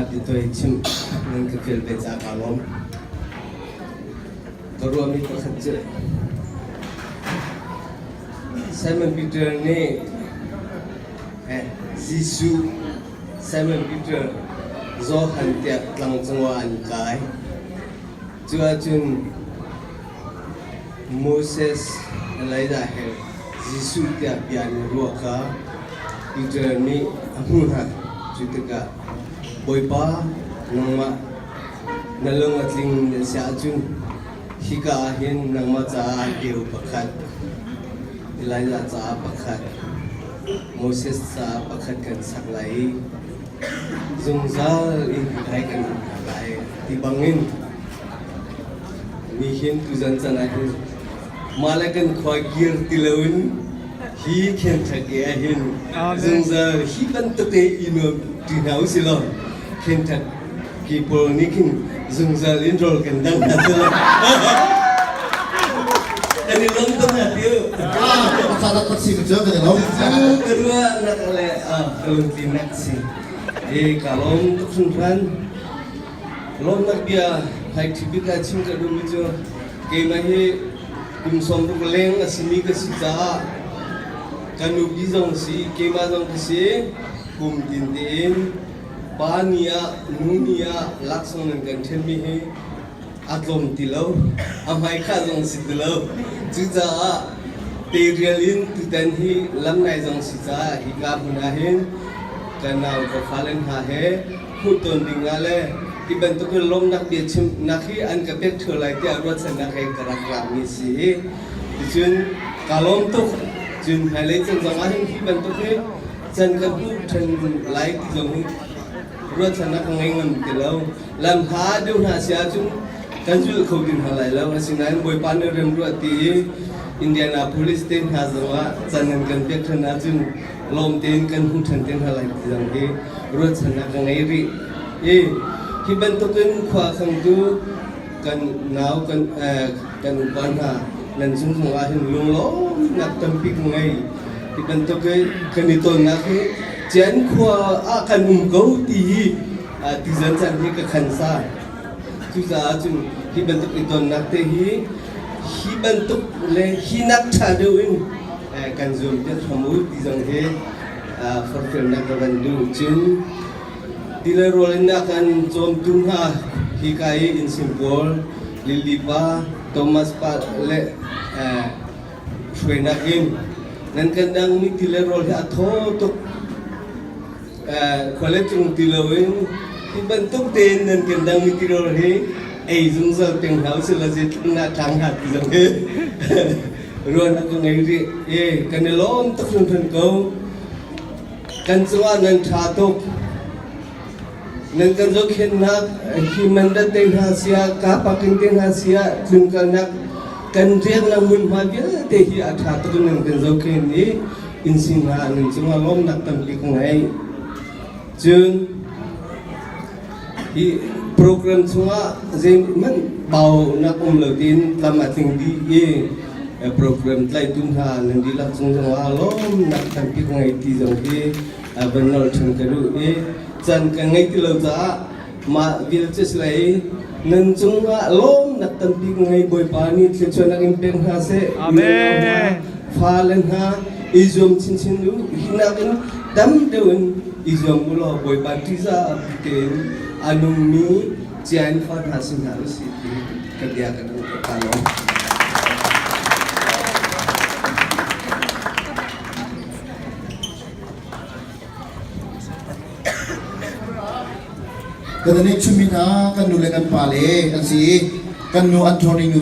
Biatawi chim nan ka fial ve caah kaa lawm. Ka ruahmi pakhat cu Simon Peter nih Jesuh Simon Peter Johan tiah tlang cungah an kai. Cu ahcun Moses, Elijah he Jesuh tiah bia an i ruah kha Peter nih a hmuh hna. Cu tikah Bawipa, nangmah na lung a tling na si ahcun hika ah hin nangmah caah deu pakhat, Elijah caah pakhat, Moses caah pakhat kan sak lai i zungzal in hika hi kan um hna lai ti bangin Nihin tuzan can ah hin mah le kan khua kir ti loin hi Kentucky ah hin zungzal hi bantuk i i nuam ṭi hna usih law Kentucky pawl nih khin zungzal in rawl kan dang hna ti lo. Kan i lawm tuk hna ti u. Ah, tak si cu kan i lawm. Cu ka ruahnak le ka lungtlinnak si. E ka lawm tuk hringhran. Lawmnak bia hlaiṭhi bik ah chim ka duhmi cu keimah hi kum 60 leng a simi ka si caah ka nupi zong si keimah zong ka si kum tin tein pa ni ah nu ni ah laksawng nan kan ṭhenmi hi a tlawm ti lo a hmaikhah zong si ti lo cucaah terial in tutan hi lamnai zong si caah hika hmun ah hin ka nau ka fale hna he hmuhton ding ah le hi bantuk in lawmnak bia chimnak hi an ka pek ṭheo lai tiah ruahchannak he ka rak rami si i ticun ka lawm tuk cun hmailei can zong ah hin hi bantuk hi can ka hmuh ṭhan lai ti zong hi ruahchannak ka ngei ngam ti lo lam hla deuh hna si ahcun kan zul kho ti hna lai lo asinain Bawipa nih rem ruah ti i Indianapolis te hna zong ah can an kan pek ṭhan ahcun lawm tein kan hmu ṭhan te hna lai ti zong hi ruahchannak ka ngei rih. I hi bantukin khua khangtu kan nau kan kan upa hna nan cung zong ah hin lunglawmnak tampi ka ngei. Hi bantuk i kan i tonnak hi Cian khua ah kan um ko ti hi tizan caan hi ka khan sa. Cucaah cun hi bantuk i tonnak te hi hi bantuk le hi nak ṭha deuh in kan zuam piak hram u ti zong hi forhfialnak ka van duh. Cun ti le rawl in a kan cawmtu hna hika i innchung pawl Lily pa, Thomas pa le hruainak in nan kan dangmi ti le rawl hi a thaw tuk. Khualecung ti loin hi bantuk tein nan kan dangmi tirawl hi ei zungzal peng hna usih law zeitluk na tlang hnga ti zong hi ruahnak ka ngei rih. E kan i lawm tuk hringhran ko. Kan cungah nan ṭha tuk. Nan kan zohkhenhnak hi mandat te hna sia, ka parking te hna sia, tlunkalnak kan riaknak hmunhma vialte hi a ṭha tuk in nan kan zohkhen i inn hna nan cungah lawmnak tampi ka ngei. Cun hi program chungah zeihmanh baunak um lo tiin tlam a tling dih i program tlaitu hna nan dihlak cung zongah lawmnak tampi ka ngei ti zong hi van nolh ṭhan ka duh i can ka ngei ti lo caah mah vial cu si lai nan cungah lawmnak tampi ka ngei Bawipa nih thluachuahnak in pek hna seh Amen. fale hna i zuam chinchin u hi nakin tam deuh in i zuam u law Bawipa ṭihzah tein a nungmi cia in fa hna si hna usih ti ka bia ka dang ka lawm. Kan nih chunmi hna kan nu le kan pa le an si i kan nu Anthony nu.